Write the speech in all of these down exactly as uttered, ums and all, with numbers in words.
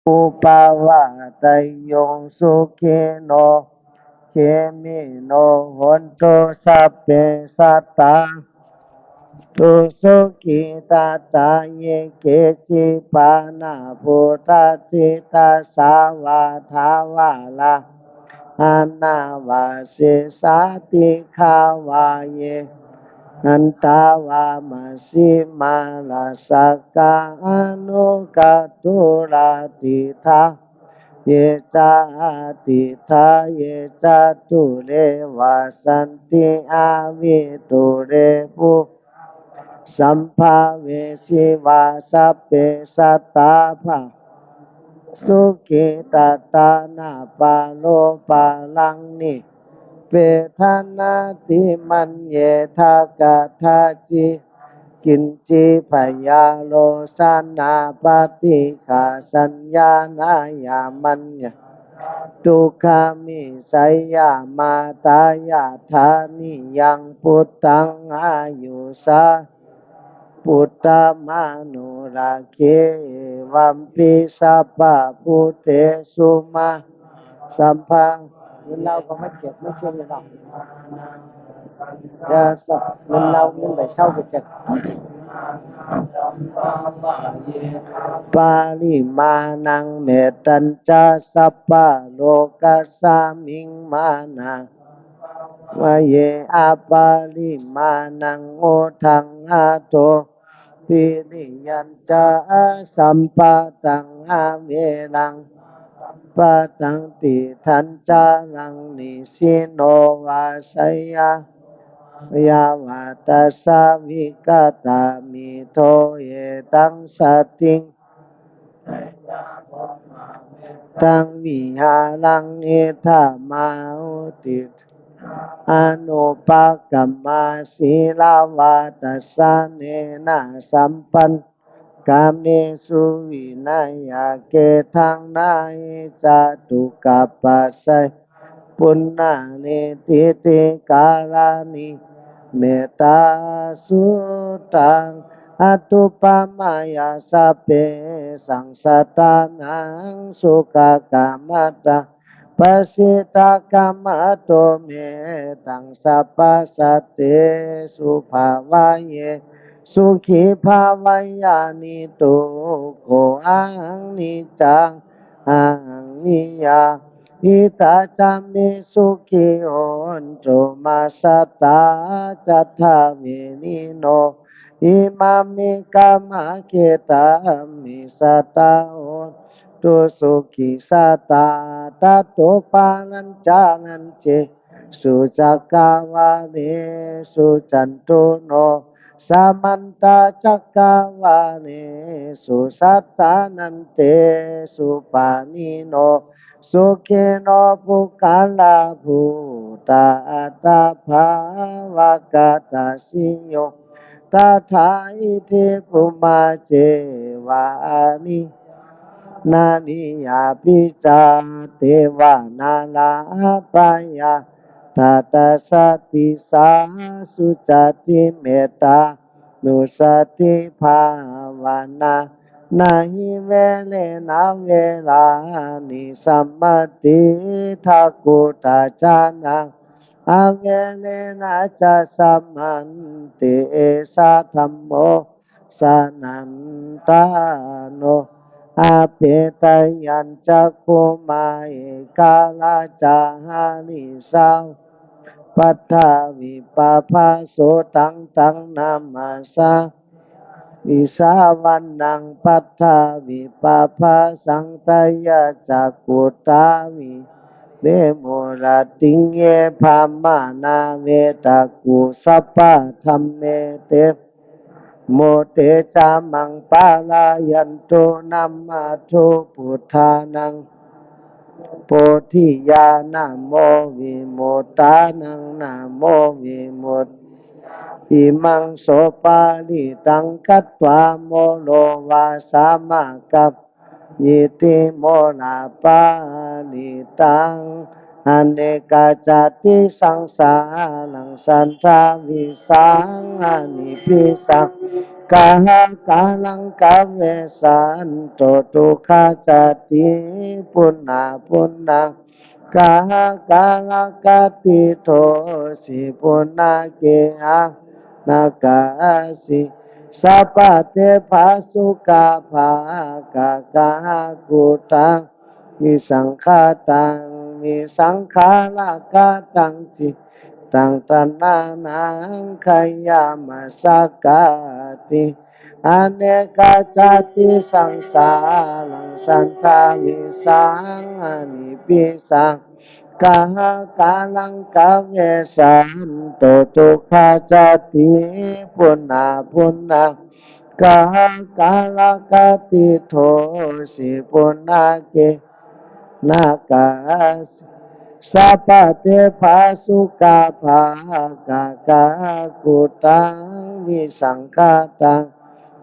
upavadeyyuṃ, sukhino khemino hontu, sabbe sattā hontu sukhitattā. Ye keci pāṇabhūtatthi, tasā vā thāvarā anavasesā, dīghā vā ye mahantā vā, majjhimā rassakā aṇukathūlā. Diṭṭhā ye ca adiṭṭhā, ye ca dūre vasanti avidūre, bhūtā sambhavesī vā, sabbe sattā hontu sukhitattā. Na paro paraṃ nibbindati, maññetha kadāci kiñci, byārosanā paṭighasaññā, nāññamaññatha dukkhamiccheyya. Mātā yathā niyaṃ puttaṃ, āyusā puttamānurakkhe, evampi sabbabhūtesu, mānasambhāvaye. เงินเราก็มาเก็บไม่ใช่เงินเรา จะสับเงินเรา เงินใบเช่าก็จะ aparimāṇaṃ mettañca sabbalokasmiṃ, mānasambhāvaye aparimāṇaṃ. Uddhaṃ adho viriyañca asapattaṃ, averaṃ asapattaṃ, tiṭṭhañcaraṃ nisinno vā, sayāno vā yāvatassa vigatamiddho. Etaṃ satiṃ taṃ vihāraṃ idhamāhu. Diṭṭhaṃ anupagamma sīlavā dassanena sampanno, kāmesu vineyya gedhaṃ, na hi jātu gabbhaseyyaṃ punaretīti. Kālāni mettasuttaṃ anuppamāya, sabbesaṃ sattānaṃ sukhakamantaṃ, pasīdakkhamato me. Taṃ sabbasattesu bhāvaye sukhī bhāvaye, niddukkho ahaṃ niccaṃ ahaṃ niyyāmi, hitatthi ca me sukhī hontu, mā sattā ca davinino, imaṃ me kammakkhettaṃ, me sattā hontu sukhī sattā. Tato pālañcaranti su cakkavāḷesu, cātuno samantā cakkavāḷesu, sattanantesu pāṇino, sukhino puggalā bhūtā, attabhāvaṃ gatāsi yo. Tathā idhi bhummā ceva aniyā nāniyā pi ca, devā nalā apāyā, tatra saddhisā sucati, mettā-nussati bhāvanā, na hi verena verāni sampatti. Takuṭṭhā janā averena ca sampatti, esa dhammo sannaṭṭhāno, appedāya cakkhumā, ekarājā harissāva- paṭhavippabhāso. Taṃ taṃ namassāmi sīlavaḍḍhaṃ, paṭhavippabhāsaṃ, tayajja guttā viharemu ratiṃ. Ye brāhmaṇā vedagu sabbadhamme, te mudde ca maṃ pālayantu. Namatthu buddhānaṃ bodhiyā, namo vimuttānaṃ, namo vimuttiyā. Imaṃ so parittaṃ katvā, moro vāsamakappayīti, moraparittaṃ anekajātisaṃsāraṃ, satthavīsaṃ anibhisaṅkhaṃ, Kahakāraṃ kavesanto dukkhajāti punapunaṃ. Kahakārakatithosi punake ahaṃ nakāsi. Sabbā te phāsukā bhāgā kahakuṭaṃ visaṅkhataṃ visaṅkhāragataṃ cittaṃ taṇhānaṃ khayāmasakāti. Anekajātisaṃsāraṃ sandhāvissaṃ anippisaṃ. Kahakāraṃ kavesanto dukkhajāti punapunaṃ. Kahakārakatithosi punake nakāsi. Sabbā te phāsukā bhāgā kahakuṭaṃ visaṅkhataṃ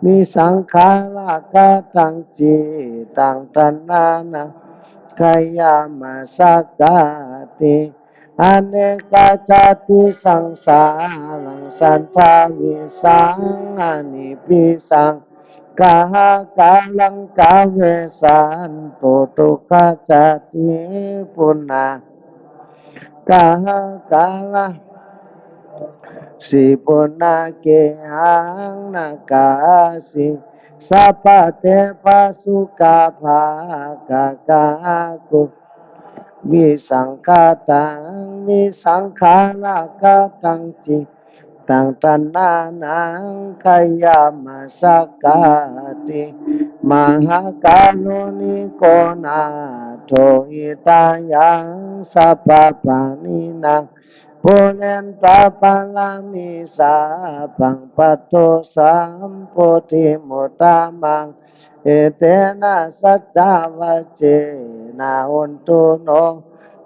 visaṅkhāragataṃ cittaṃ taṇhānaṃ khayāmasakāti. Anekajātisaṃsāraṃ sandhāvissaṃ anippisaṃ. Kahakāraṃ kavesanto dukkhajāti puna. Kahakāra si punake ahaṃ nakāsi. Sabbā te phāsukā bhāgā kahaku visaṅkhataṃ visaṅkhāragataṃ cittaṃ taṇhānaṃ khayāmasakāti. Mahākāruṇiko nātho hitāyaṃ sabbapāṇinaṃ pūretvā pāramī sabbā patto sambodhimuttamaṃ. Etena saccavajjena hotu no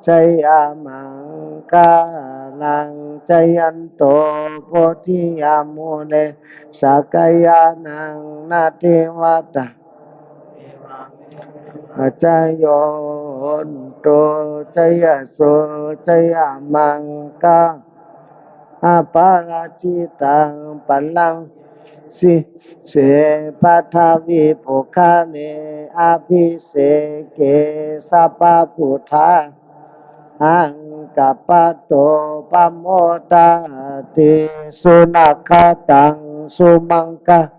jayamaṅgalaṃ. Jayanto bodhiyā mūle sakyānaṃ nandivaḍḍhano jayo hotu jayassu jayamaṅgalaṃ. Aparājitapallaṅke sīse paṭhavipokkhare abhiseke sabbabuddhānaṃ aggappatto pamodati. Sunakkhattaṃ sumaṅgalaṃ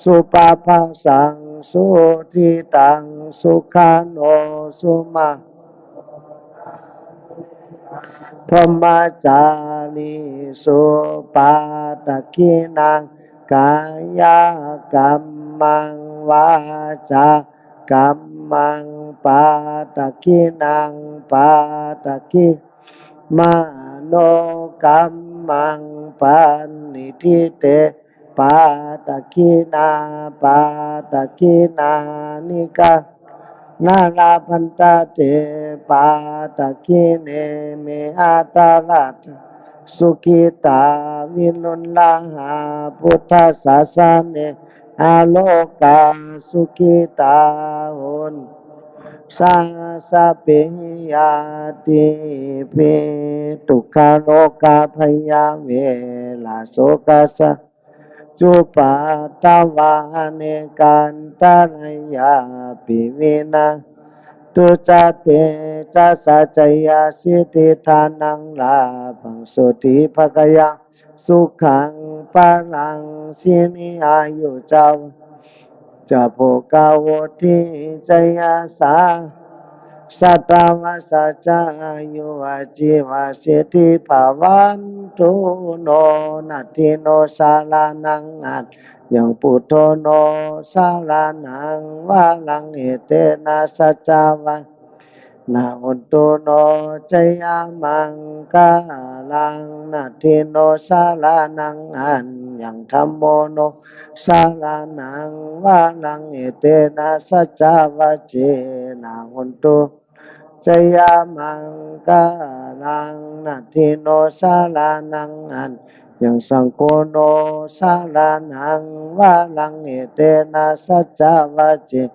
supabhātaṃ suhuṭṭhitaṃ sukhaṇo sumuhutto ca suyiṭṭhaṃ brahmacārisu. Padakkhiṇaṃ kāyakammaṃ vācākammaṃ padakkhiṇaṃ padakkhiṇaṃ manokammaṃ paṇidhī te padakkhiṇā. Padakkhiṇāni katvāna labhantatthe padakkhiṇe. Ime hotu sabbadā sukhitā viruḷhā buddhasāsane arogā sukhitā hontu saha sabbehi ñātibhi. Dukkharogabhayā verā sokā sattu cupaddavā anekā antarāyāpi vinassantu ca tejasā. Jayasiddhi dhanaṃ lābhaṃ sotthi bhāgyaṃ sukhaṃ balaṃ siri āyu ca vaṇṇaṃ ca bhogaṃ vuḍḍhī ca yasavā satavassā ca āyū ca jīvasiddhī bhavantu no. Natthi no saraṇaṃ aññaṃ buddho no saraṇaṃ varaṃ etena saccavajjena hotu no jayamaṅgalaṃ. Natthi no saraṇaṃ aññaṃ dhammo no saraṇaṃ varaṃ etena saccavajjena hotu jayamaṅgalaṃ. Natthi no saraṇaṃ aññaṃ saṅgho no saraṇaṃ varaṃ etena saccavajjena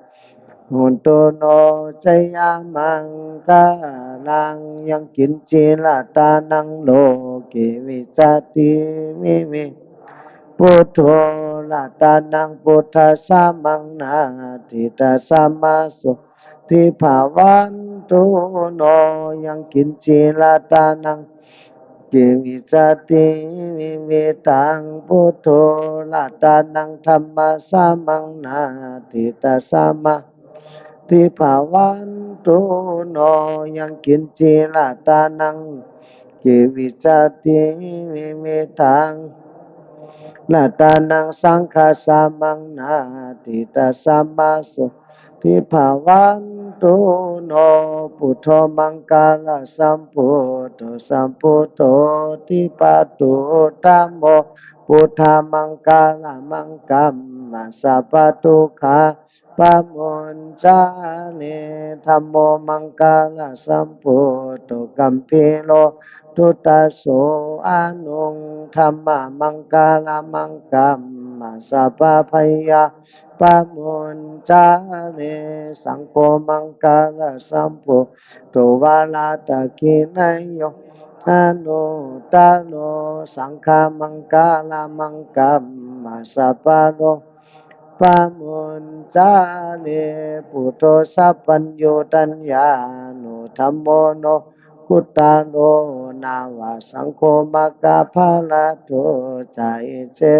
hotu no jayamaṅgalaṃ. Yaṅkiñci ratanaṃ loke vijjati vividhā Buddho ratanaṃ buddhasamaṃ natthi, tasmā sotthī bhavantu no. Yaṅkiñci ratanaṃ kiñci vijjati vividhaṃ, Buddho ratanaṃ dhammasamaṃ natthi, tasmā sotthī bhavantu no. Yaṅkiñci ratanaṃ kiñci vijjati vividhaṃ, ratanaṃ saṅghasamaṃ natthi, tasmā sotthī bhavantu no. Buddho maṅgalasambuddho, sabbuddho dipāduttamo, buddhamaṅgalamāgamma, sabbadukkhā pamuñcare. Dhammo maṅgalasambuddho, gambhīro duddaso aṇuṃ, dhammamaṅgalamāgamma, sabbabhayā pamuñcare. Saṅgho maṅgalasambuddho, varadakkhiṇeyyo anuttaro, saṅghamaṅgalamāgamma, sabbaroga pamuñcare. Buddho sabbaññutañāṇo, dhammo lokuttaro nava, saṅgho maggaphalaṭṭho ca, icce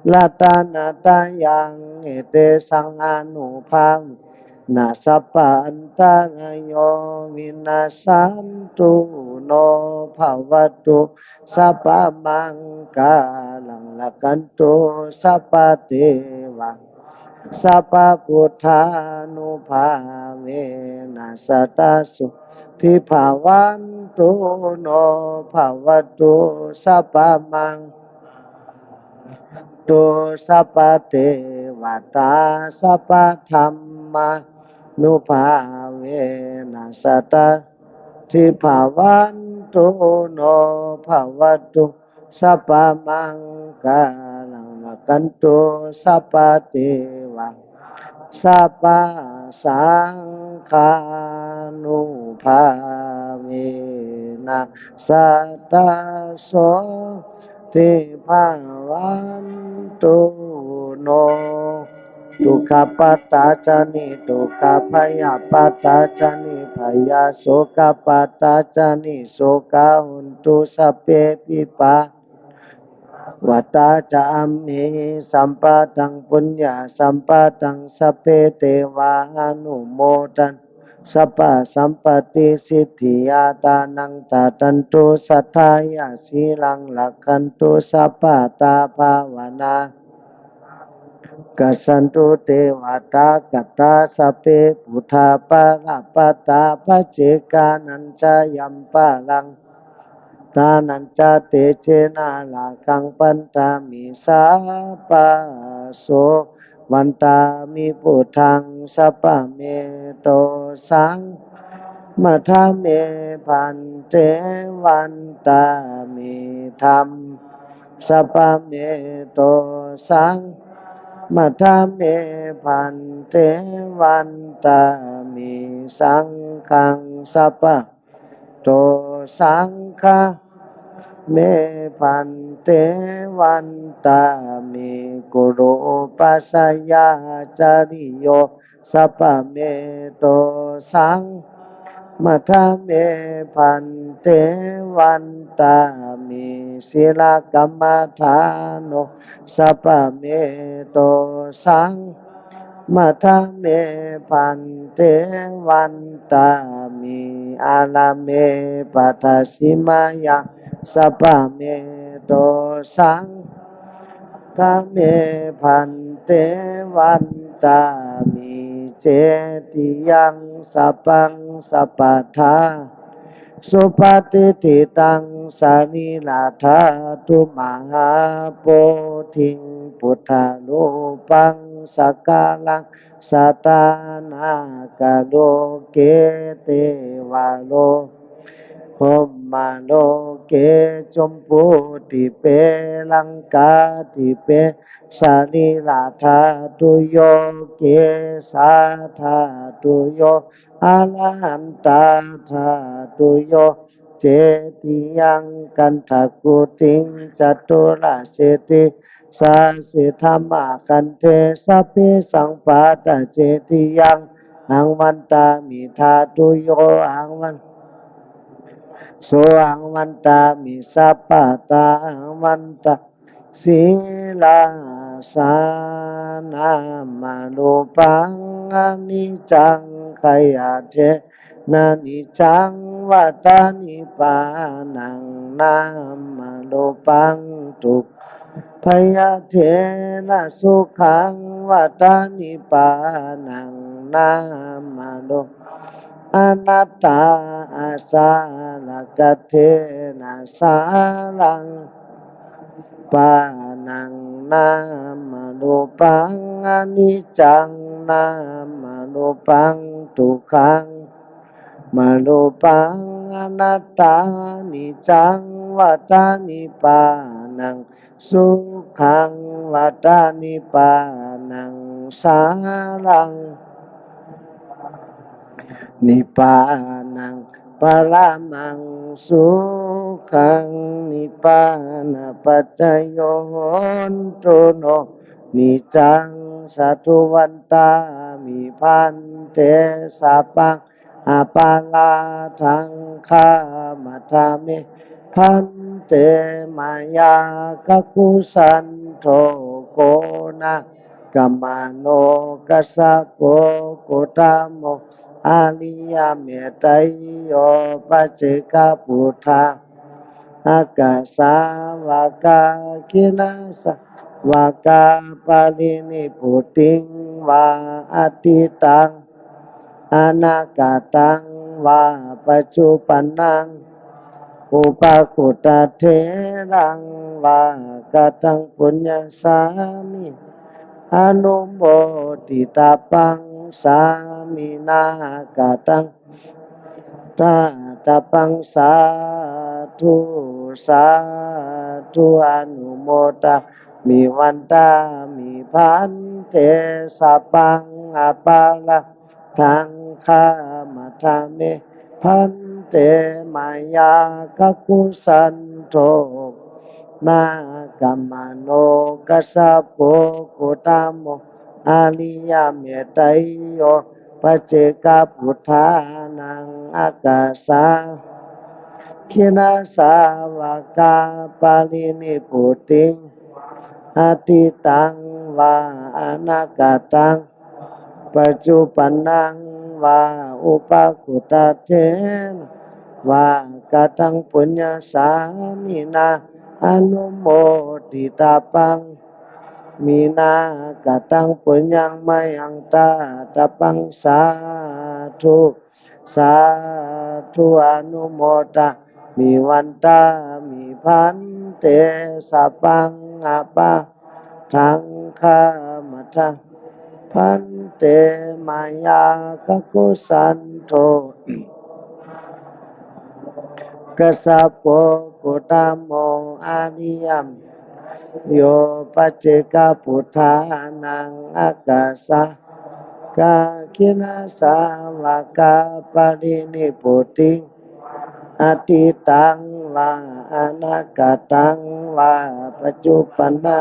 ratanattayaṃ. Etesaṃ ānubhāvena sabba antarāyo vinassantu no. Bhavatu sabbamaṅgalaṃ, rakkhantu sabbadevā, sabbabuddhānubhāvena sadā sotthī bhavantu no. Bhavatu sabbamaṅgalaṃ, rakkhantu sabbadevatā, sabbadhammānubhāvena sadā sotthī bhavantu no. Bhavatu sabbamaṅgalaṃ, rakkhantu sabbadevā, sabbasaṅghānubhāvena sadā sotthī bhavantu no. Dukkhappattā ca niddukkhā, bhayappattā ca nibbhayā, sokappattā ca nissokā, hontu sabbepi pāṇino. Tavatā ca amhehi sambhataṃ puññasampadaṃ, sabbe devānumodantu sabbasampattisiddhiyā. Dānaṃ dadantu saddhāya, sīlaṃ rakkhantu sabbadā, bhāvanābhiratā hontu devatāgatā. Sabbe buddhā balappattā, paccekānañca yaṃ balaṃ, balaputtānañca tejena, rakkhaṃ bandhāmi sabbaso. Vandāmi buddhaṃ sabbameto saṅghaṃ, vandāmi bhante, vandāmi dhammaṃ sabbameto saṅghaṃ, vandāmi bhante, vandāmi saṅghaṃ sabba to saṅghaṃ, me bhante, vandāmi guru upajjhāyācariyo, sabbameto saṅghaṃ, vandāmi bhante, vandāmi sīlakammadāno, sabbameto saṅghaṃ, vandāmi bhante, vandāmi ārāme paṭhasimāyaṃ, sabbameto saṅghaṃ, vandāmi bhante, vandāmi cetiyaṃ sabbaṃ sabbaṭṭhānaṃ supatiṭṭhitaṃ sarīradhātu mahābodhiṃ buddharūpaṃ sakalaṃ sadā nāgaloke devaloke brahmaloke jambudīpe laṅkādīpe sarīradhātuyo kesādhātuyo arahantadhātuyo cetiyaṃ gandhakuṭiṃ caturāsīti sāsi dhammabhāse sabbe sampadakkhe tiyaṃ ahaṃ vandāmi dhātuyo ahaṃ van sohaṃ vandāmi sabbadā ahaṃ vandāmi sīlassa nāmarūpaṃ aniccaṃ khayattena niccaṃ vata nibbānaṃ nāmarūpaṃ dukkhaṃ bhayatena sukhaṃ vata nibbānaṃ nāmarūpaṃ anattā asarakkhatena saraṃ pānaṃ nāmarūpaṃ aniccaṃ nāmarūpaṃ dukkhaṃ nāmarūpaṃ anattā niccaṃ vata nibbānaṃ sukhaṃ vata nibbānaṃ saraṃ nibbānaṃ paramaṃ sukhaṃ nibbānapaccayo hontu no niccaṃ. Sādhu vandāmi bhante sabbaṃ aparādhaṃ khamatha me bhante mayā kakusandho konā gamano kassapo gotamo ariyametteyyo paccekabuddhā aggasāvakā khinasāvakā parinibbutiṃ vā atītaṃ anāgataṃ vā paccuppannaṃ upakuthatheraṃ vā kataṃ puññaṃ sāmi anumoditabbaṃ sāminā kataṃ tha tabbaṃ sādhu sādhu anumodāmi vandāmi bhante sabbaṃ aparādhaṃ khamatha me bhante mayā kakusandho konā gamano kassapo gotamo ariyametteyyo paccekabuddhānaṃ aggasāvakā khinasāvakā parinibbutiṃ atītaṃ vā anāgataṃ paccuppannaṃ vā upakuthatheraṃ vā kataṃ puññaṃ sāminā anumoditabbaṃ sāminā kataṃ puññaṃ mayhaṃ dātabbaṃ sādhu sādhu anumodāmi vandāmi bhante sabbaṃ aparādhaṃ khamatha bhante mayā kakusandho kassapo gotamo ariyametteyyo paccekabuddhānaṃ aggasāvakā khinasāvakā parinibbutiṃ atītaṃ vā anāgataṃ vā paccuppannaṃ vā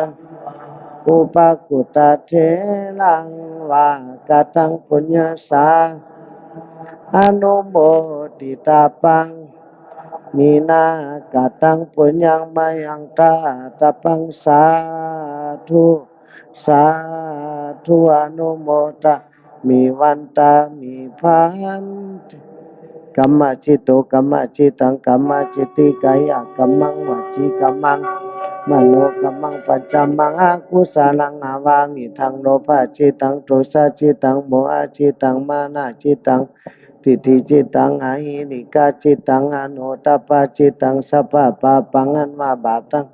upakuthatheraṃ vā kataṃ puññaṃ sā anumoditabbaṃ sāminā kataṃ puññaṃ mayhaṃ dātabbaṃ sādhu sādhu anumodāmi vandāmi bhante. Kammaciṭṭho kammacittaṃ kammacitti kāyakammaṃ vacīkammaṃ manokammaṃ pacchamaṃ akusalaṃ avāmidaṃ lobhacittaṃ doshacittaṃ mohacittaṃ mānacittaṃ diṭṭhicittaṃ ahīnikacittaṃ anutappācittaṃ sabbapāpaṃ ອັນວ່າບາບທັງ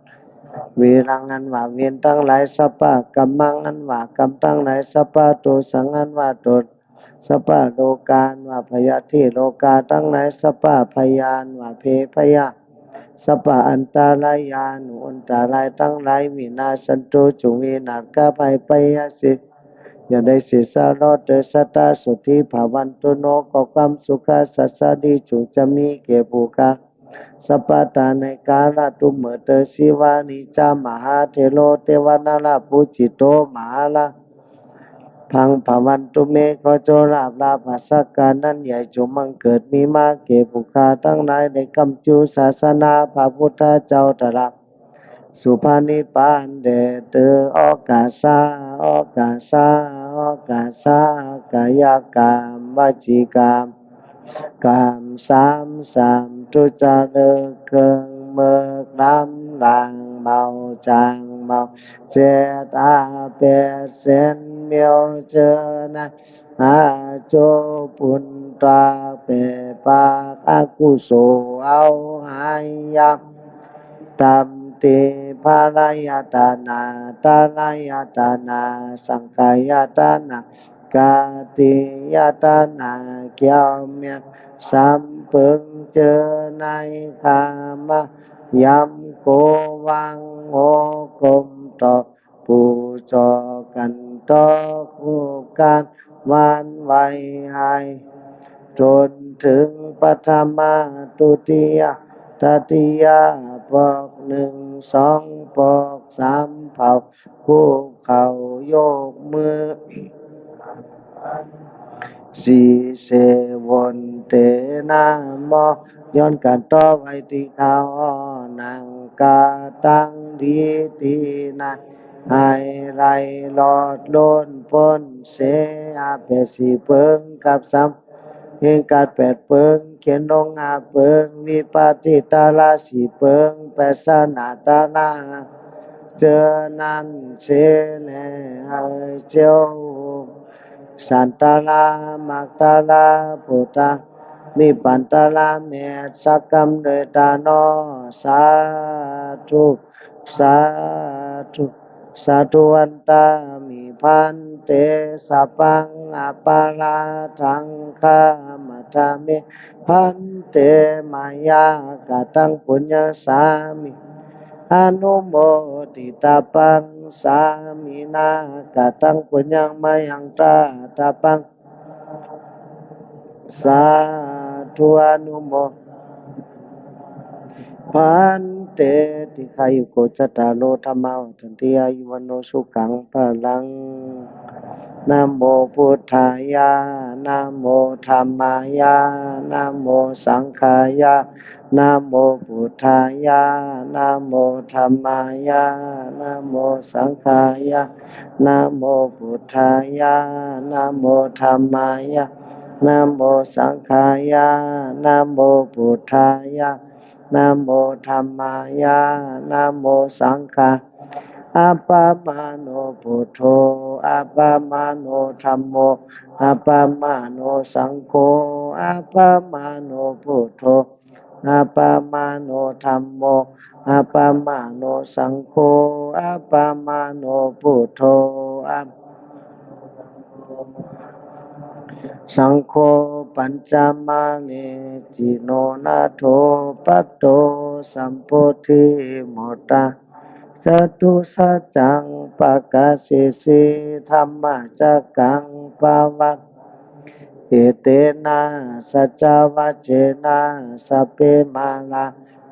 ເວລາ ອັນວ່າເວນທັງຫຼາຍ sabbakammā ອັນວ່າກຳທັງຫຼາຍ sabbadosaṃ ອັນວ່າໂທ sabbarogaṃ ອັນວ່າພະຍາທິໂລກາທັງຫຼາຍ sabbabhayā ອັນວ່າເພຍາ sabbaantarāyā ອັນວ່າອັນຕະລາຍທັງຫຼາຍ vinassantu ຈົ່ງວິນາດກັບໄພໄປ ase ຢ່າໄດ້ເສຍສະຫຼໍ້ເຕີ sadā sotthī bhavantu no ຂໍຄວາມສຸກຄາສັດສະດີ ຈົ່ງຈະມີແກ່ຜູ້ຂ້າ Sabbadānaṃ ekaratūṃ modetu jīvāni ca. Mahāthero devatarāpūjito mahārājā bhavantu me. ຂໍໂຊກລາບລາພະສັກການອັນໃຫຍ່ຈົ່ງບັງເກີດມີມາແກ່ຜູ້ຂ້າທັງຫຼາຍ ໄດ້ຄ້ຳຈູສາສະໜາພະພຸດທະເຈົ້າຕະຫຼາດ ສຸພະນິບພານແດ່ເທີ້ນ. ໂອກາສາ ໂອກາສາ ໂອກາສາ ກາຍະກຳ ວະຈີກຳ ກຳສາມ ສາມ ທຸຈະລິດ ເຄື່ອງເມີກ ລຳລາງ ເມົາຈາງ ເມົາເຈັດ ອາແປດ ເຊັ່ນ ມີວເຈີນາຍ ອາຈູ ປຸນຕາກ ແປປາກ ອາກຸໂສ ເອົາຫາຍາມ ຕຳຕິ ພະລາຍະຕະນາ ຕະລາຍະຕະນາ ສັງຂາຍະຕະນາ ກາຕິຍະຕະນາ ກ່ຽວແມ່ນ ສຳເປິງ ເຈີນາຍ ຄາມາ ຍຳ ໂກວັງ ໂຫ ກົມຕໍ່ ປູ່ຈໍ່ກັນຕໍ່ ຮູບການຫວັ່ນໄຫວ ໃຫ້ຈົນເຖິງ ປະທະມາ ຕຸຕິຍາ ຕະຕິຍາ ປອກໜຶ່ງ ສອງ ປອກສາມ ເຜົາ ຄຸກເຂົ່າ ຍົກມື ສີເສ ວັນເຕ ນະໂມ ຍ້ອນການຕໍ່ໄຫວ້ທີ່ຂ້ານ້ອງ ກະຕັງ ດີຕີນາຍ ໃຫ້ໄຫຼລອດ ລົ້ນພົ້ນ ເສ ອາແປດ ສີ່ເປິງ ກັບສາມ ເຮງກັດ ແປດເປິງ ຂຽນລົງ ຫ້າເປິງ ວິປະຕິຕະລະ ສີ່ເປິງ ແປດ ສະນະຕະລະ ເຈີນັ້ນ ເຊ ແລ ເອົາເຊວ ສັນຕະລາ ມັກຕະລາ ພຸດທະ ນິບພານຕະລາ ແມ່ນ ສະກຳ ເດຕານອ ສາທຸ ສາທຸ ສາທຸ ວັນຕາມິ ພັນເຕ ສັບພັງ ອະປາລາທັງ ຂະມະທະເມ ພັນເຕ ມາຍາ ກະຕັງ ປຸນຍັງ ສາມິ ອະນຸໂມທິຕາປັງ ສາມິນາ ກະຕັງ ປຸນຍັງ ມາຍັງ ຕະຕາປັງ ສາທຸ ອະນຸໂມ ພັນເຕ ດີຄາຍຸໂກ ຈັດຕາໂລ ທຳມາ ວັດທັນຕິ ອາຍຸ ວັນໂນ ສຸຂັງ ພະລັງ ນະໂມພຸດທາຍະ ນະໂມທຳມາຍະ ນະໂມສັງຂາຍະ ນະໂມພຸດທາຍະ ນະໂມທຳມາຍະ ນະໂມສັງຂາຍະ ນະໂມພຸດທາຍະ ນະໂມທຳມາຍະ ນະໂມສັງຂາຍະ ນະໂມພຸດທາຍະ ນະໂມທຳມາຍະ ນະໂມສັງຂາຍະ ອັບປະມາໂນ ພຸດໂທ ອັບປະມາໂນ ທຳໂມ ອັບປະມາໂນ ສັງໂຄ ອັບປະມາໂນ ພຸດໂທ ອັບປະມາໂນ ທຳໂມ ອັບປະມາໂນ ສັງໂຄ ອັບປະມາໂນ ພຸດໂທ ອັບ ສັງໂຄ ປັນຈະມາເລ ຈິໂນນາໂຖ ປັດໂຕ ສຳໂພທິ ມຸດຕາ ຈະຕຸສັດຈັງ ປະກາເສສີ ທຳມະຈັກກັງ ປະວັດ ເອເຕນະ ສັດຈະວະເຈນະ ສັບເປ ມາລາ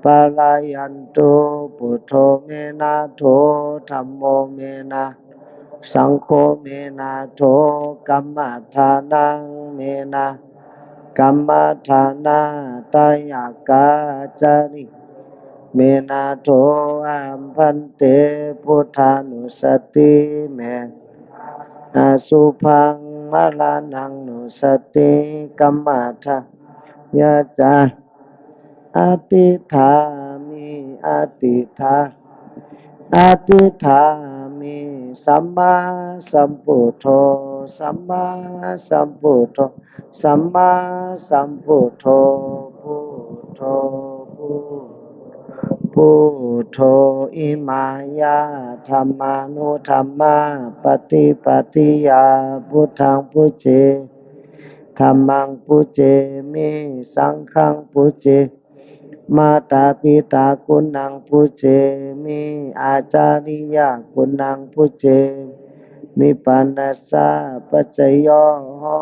ປະລາຍັນຕຸ ພຸດໂທ ເມ ນາໂຖ ທຳໂມ ເມ ນາ ສັງໂຄ ເມ ນາໂຖ ກັມມັດຖານັງ ເມ ນາ ກັມມັດຖານາ ຕະຍະກາຈະຣິ ເມ ນາໂຖ ອະຫັງ ພັນເຕ ພຸດທານຸສະຕິ ເມ ອະສຸພັງ ມະລານັງນຸສະຕິ ກັມມັດຖານາ ຍະຈາ ອະທິຖາມິ ອະທິຖາ ອະທິຖາມິ ສຳມາສຳພຸດໂທ ສຳມາສຳພຸດໂທ ສຳມາສຳພຸດໂທ ພຸດໂທ ພຸດໂທ ອິມາຍະ ທຳມານຸທຳມະປະຕິປະຕິຍາ ພຸດທັງ ປູເຈ ທຳມັງ ປູເຈມິ ສັງຄັງ ປູເຈ ມາຕາປິຕາ ກຸນນັງ ປູເຈມິ ອາຈາລິຍະ ກຸນນັງ ປູເຈ ນິບປານັດສະ ປັດຈະໂຍ ໂຫຕຸ.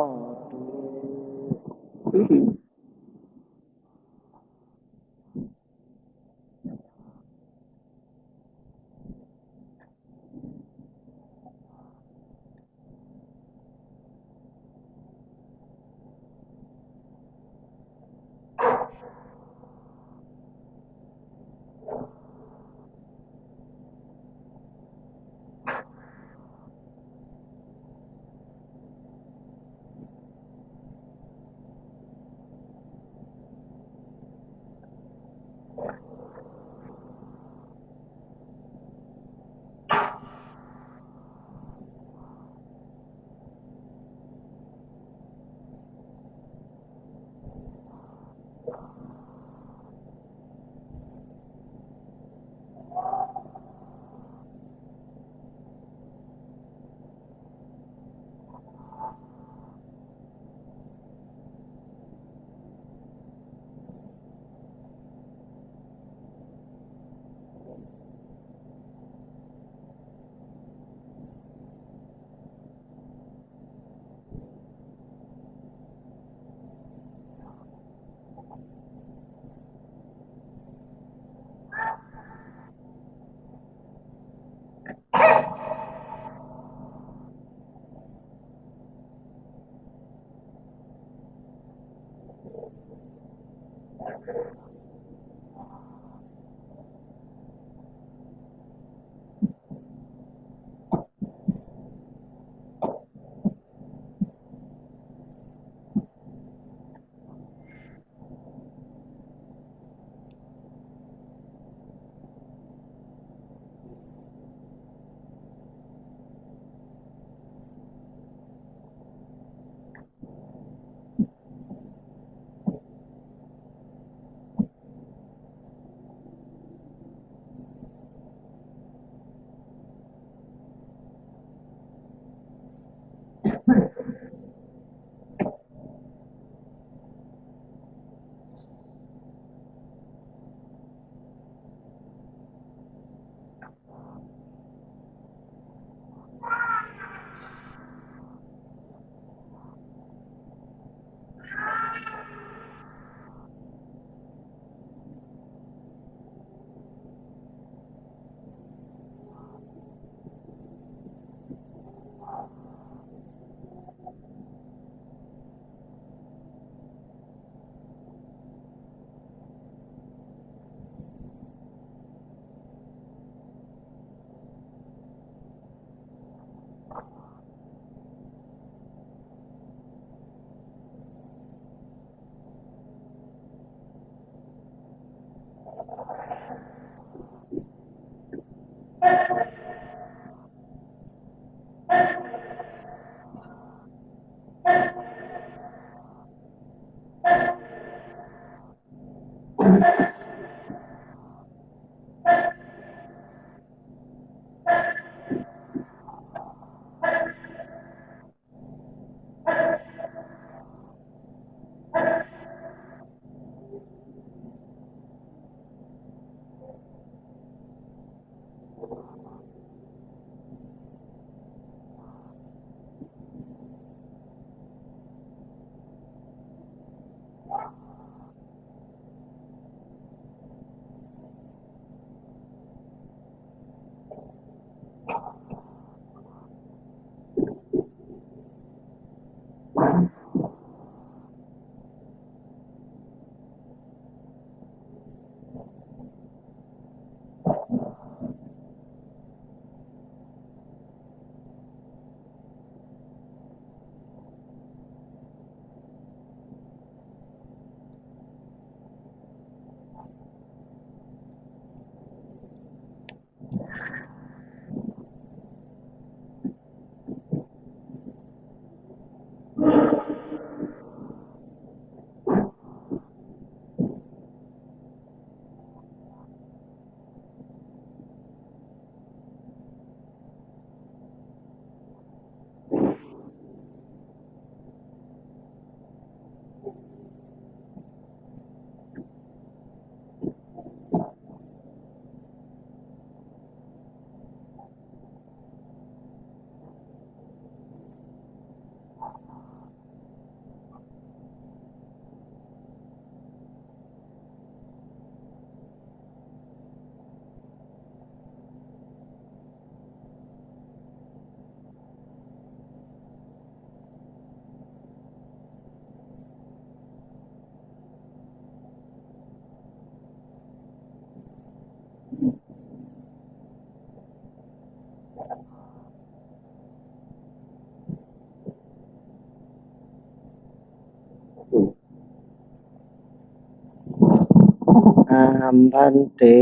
Ahaṃ bhante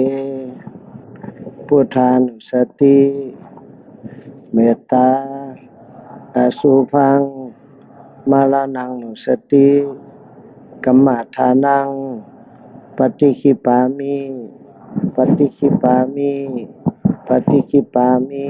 buddhānussati mettā asubhaṃ maraṇānussati kammadānaṃ paṭikkhippāmi, paṭikkhippāmi, paṭikkhippāmi.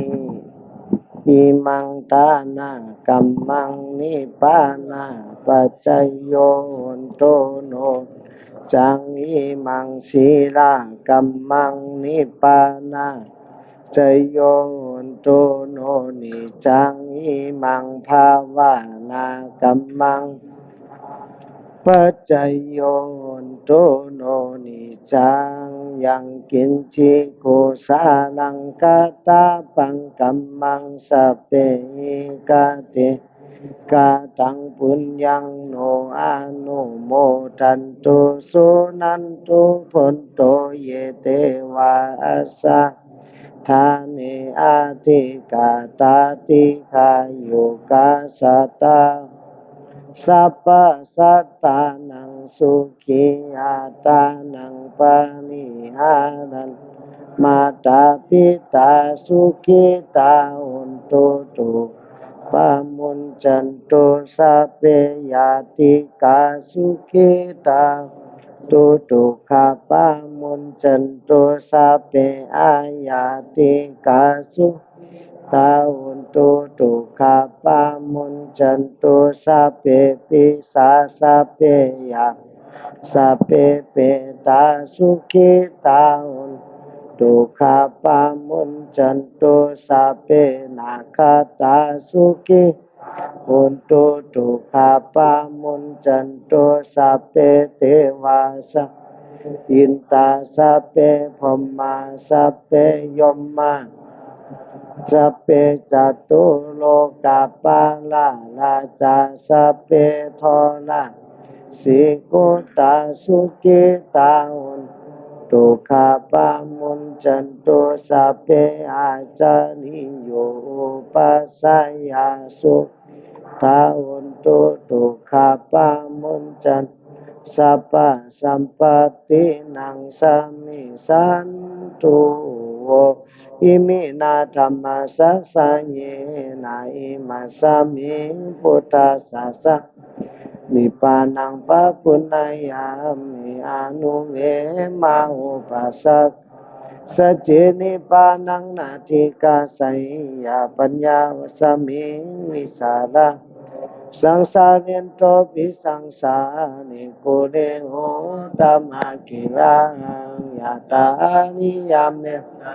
Imaṃ dānakammaṃ nibbānapaccayo hontu no niccaṃ. Imaṃ sīlakammaṃ nibbānapaccayo hontu no niccaṃ. Imaṃ bhāvanākammaṃ paccayo hontu no niccaṃ. Yaṃ kiñci kusalaṃ katabbaṃ kammaṃ sabbehi kate kataṃ puññaṃ no anumo Tantu suṇantu bhonto ye devā asā dāne adhigatā dīghāyukā sattā sabbasattānaṃ sukhī attānaṃ pariharantu. Mātā pitā sukhitā hontu, dukkhā pamuñcantu, sabbe ñātikā sukhitā hontu, dukkhā pamuñcantu, sabbe aññātikā sukhitā hontu, dukkhā pamuñcantu, sabbe pisā sabbe ya sabbe petā sukhitā hontu, dukkhā pamuñcantu, sabbe nakkhattā sukhitā hontu, dukkhā pamuñcantu, sabbe devā sabbe indā sabbe brahmā sabbe yomā sabbe catulokapālā rājā sabbe dharaṇī sīgutā sukhitā hontu, dukkhā pamuñcantu, sabbe ācariyupajjhāyā sukhitā hontu, dukkhā pamuñcantu, sabbasampattīnaṃ samijjhantu. Iminā dhammasāsanena imasmiṃ buddhasāsane nibbānaṃ pāpuṇeyyāmi anuve ma upasakā. Sacce nibbānaṃ nadhigaseyya paññāsmiṃ vijjāya saṃsariṃ topi saṃsare kule. Uttamaṅgalañca yathā ariyamettā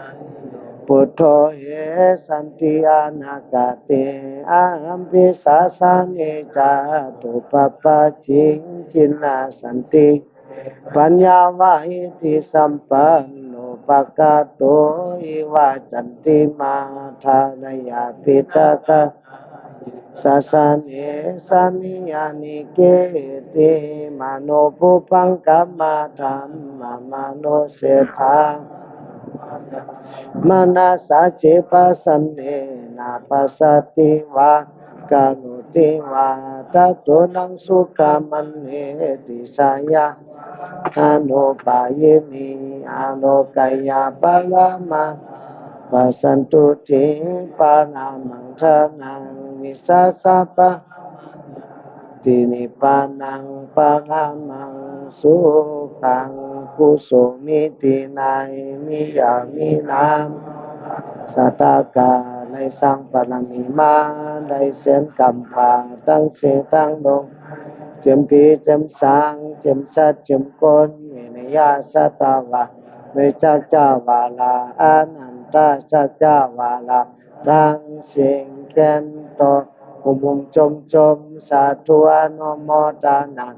buddho bhagavāti. Santi anāgate ahampi sāsane jāto pāpajjena. Santi paññā vaṇṇī sampanno pakkato iva candimā. Dānayaṃ pitaṃ sāsane santi anīke manopubbhaṅgamaddhamā manoseṭṭhā manasā ce pasannena passati vā karoti vā tato naṃ sukhaṃ maneti. Jayaṃ anupāyinī arogayā paramaṃ sotthi paramaṃ dhanaṃ vijjā ca paramaṃ nibbānaṃ paramaṃ sukhaṃ. Kusomiti nayyaṃ viya vināmā satakā ได้สร้างบารมีมา ได้เสียนกำพร้าทั้งสี่ทั้งลง เจียมผีเจียมสาง เจียมสัตว์เจียมคน วิริยะสัตวา ได้จักจาวาลา อนันตจักจาวาลา ทั้งสิ้นแก่นต่อ อุ้มอุ้มจมจม สาธุอนุโมทนา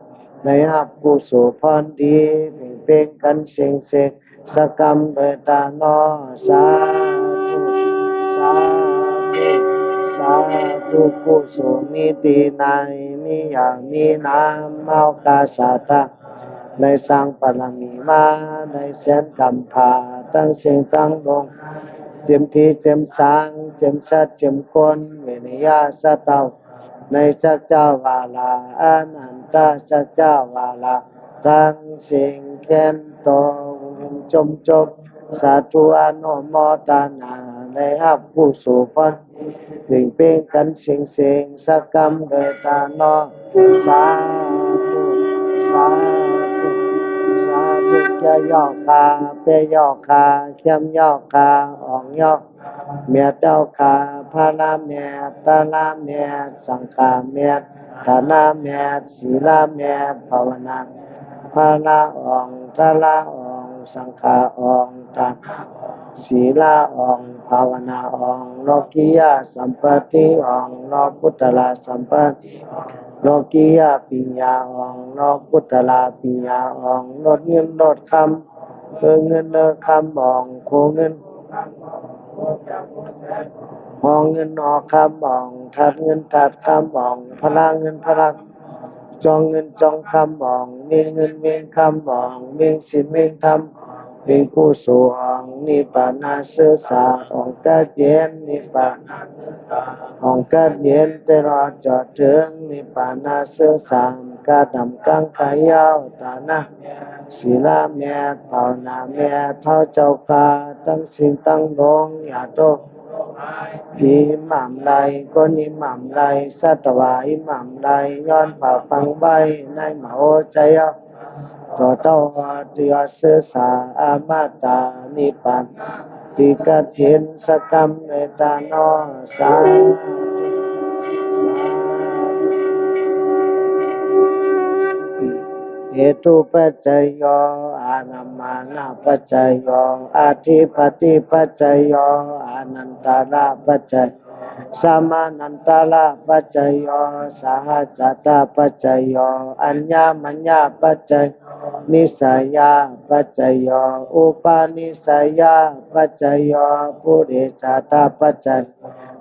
ได้รับกุศลผลดี เพ่งเพ่งกันเซ็งเซ็ง สักกำด้วยตาหนอ สาธุ สาธุ สาธุ กุศลมีที่ไหน มีอย่างมีน้ำ เฮากาสาธา ได้สร้างบารมีมา ได้เสียนกำพร้า ทั้งสิ่งทั้งลง เจียมผีเจียมสาง เจียมสัตว์เจียมคน วิริยะสัตวา ได้จักจาวาลา อนันตจักจาวาลา ทั้งสิ่งแก่นต่อ อุ้มอุ้มจมจม สาธุอนุโมทนา ได้รับกุศลผล เพ่งเพ่งกันเซ็งเซ็ง สักกำด้วยตาหนอ สาธุ สาธุ สาธุ เจ้าเย้าข้า เป้เย้าข้า เขี้ยมเย้าข้า อ่องเย้า เมียดเย้าข้า พระเมียด ตะละเมียด สังฆเมียด ทานเมียด ศีลเมียด ภาวนา พระอ่อง ทะละอ่อง สังฆอ่อง ทาน ศีลอ่อง ภาวนาอ่อง โลกิยะสัมปติอ่อง โลกุตตรสัมปติ โลกิยะปิญญาอ่อง โลกุตตรปิญญาอ่อง รถเงินรถคำ เออเงินเออคำอ่อง โคเงิน หอเงินหอคำอ่อง ธาตุเงินธาตุคำอ่อง พละเงินพละ จองเงินจองคำอ่อง มีเงินมีคำอ่อง มีศีลมีธรรมอ่อง มีกุศลอ่อง นิพพานะซื่อสาอ่อง เกิดเย็นนิพพานะอ่อง เกิดเย็นตลอดจอดถึงนิพพานะซื่อสาม กระทำกลางกายยาว ทานะ ศีลแม่ ภาวนาแม่ เฒ่าเจ้าข้า ทั้งสิ่งทั้งดวง ญาติโยม อิหม่ามใด คนอิหม่ามใด สัตวาอิหม่ามใด ย้อนพระปังไว้ในมโหชย ต่อเต้าอดยอดซื่อสาอมตะนิพพาน ติกฐินสกรรมเมตตาโน สาธุ สาธุ Hetupaccayo, ārammaṇapaccayo, adhipatipaccayo, anantarapaccayo, samanantarapaccayo, sahajātapaccayo, aññamaññapaccayo, nissayapaccayo, upanissayapaccayo, purejātapaccayo,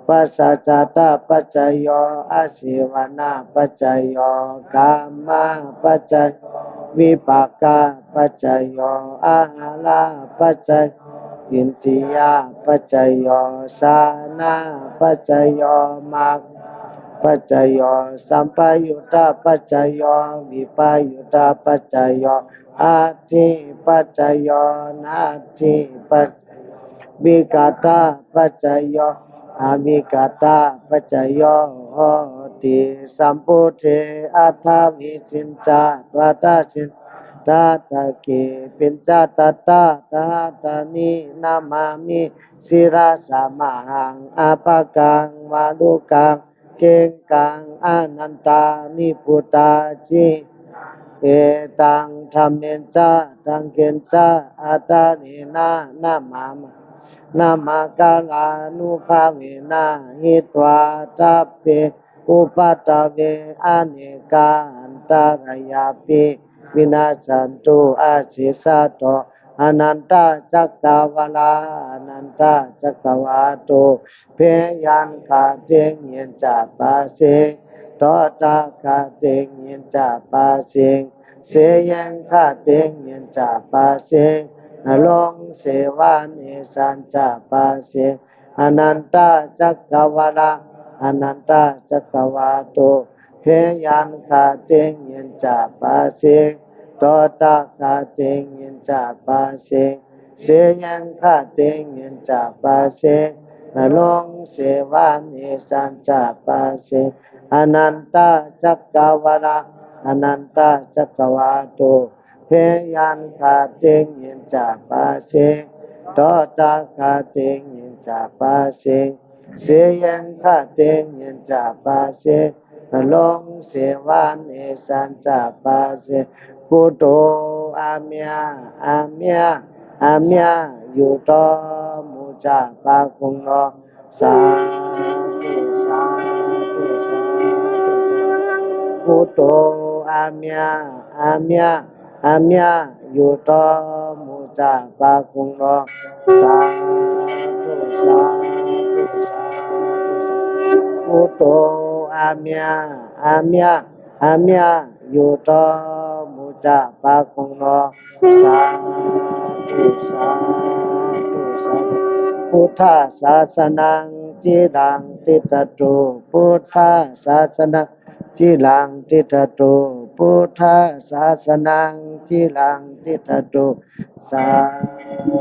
passajātapaccayo, āsevanapaccayo, kammapaccayo, vipākapaccayo, āhārapaccayo, indriyapaccayo, jhānapaccayo, maggapaccayo, sampayuttapaccayo, vippayuttapaccayo, atthipaccayo, natthipaccayo, vigatapaccayo, avigatapaccayo hoti. Sambuddhe aṭṭhavīsañca dvādasasiddhiyā ratake pañcasatasahassāni namāmi sirasā mahaṃ. Apakaṃ varukaṃ keṅkaṃ anantāni bhūtāni, etaṃ dhammañca saṅghañca ādarena namāma, namakārānubhāvena hitvā sabbe upaddave anekā antarāyāpi vinassantu asesato. Ānandacakkavāḷa, ānandacakkavāḷito, bheyyāgaddhe yañca bhāsetaṃ tathāgataṃ yañca bhāseṃ, seyyaṃ gaddhe yañca bhāseṃ, nāroṃ sevāne sañca bhāseṃ. Ānandacakkavāḷa, ānandacakkavāḷito, bheyyāgaddhe yañca bhāseṃ, tathāgataṃ yañca bhāseṃ, seyyaṃ gaddhe yañca bhāseṃ, nāroṃ sevāne sañca bhāseṃ. Ānandacakkavāḷa, ānandacakkavāḷito, bheyyāgaddhe yañca bhāseṃ, tathāgataṃ yañca bhāseṃ, seyyaṃ gaddhe yañca bhāseṃ, nāroṃ sevāne sañca bhāseṃ. Buddho amyā amyā amyā yutto mucca pagguṇo. Sādhu, sādhu, sādhu, sādhu. Buddho amyā amyā amyā yutto mucca pagguṇo. Sādhu, sādhu, sādhu, sādhu. Buddho amyā amyā amyā yutto mucca pagguṇo. Sādhu, sādhu, sādhu. Buddhasāsanaṃ ciraṃ tiṭṭhatu, buddhasāsanaṃ ciraṃ tiṭṭhatu, buddhasāsanaṃ ciraṃ tiṭṭhatu. Sādhu.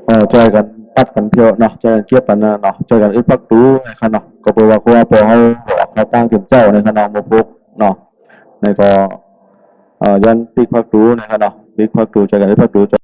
เอ่อ ช่วยกัน ပတ်ກັນທ່ຽວເນາະ ຈອຍກັນເກັບອັນນັ້ນເນາະ ຈອຍກັນອຶດຜັກຕູ ນີ້ຄະເນາະ. ກໍເພາະວ່າຄົວພໍ່ເຮົາອອກເຂົ້າຕ່າງເປັນເຈົ້າ ນີ້ຄະເນາະ ມື້ພຸກເນາະ. ນີ້ກໍ ເອີ ຢ້ານປິກຜັກຕູ ນີ້ຄະເນາະ ປິກຜັກຕູ ຈອຍກັນອຶດຜັກຕູ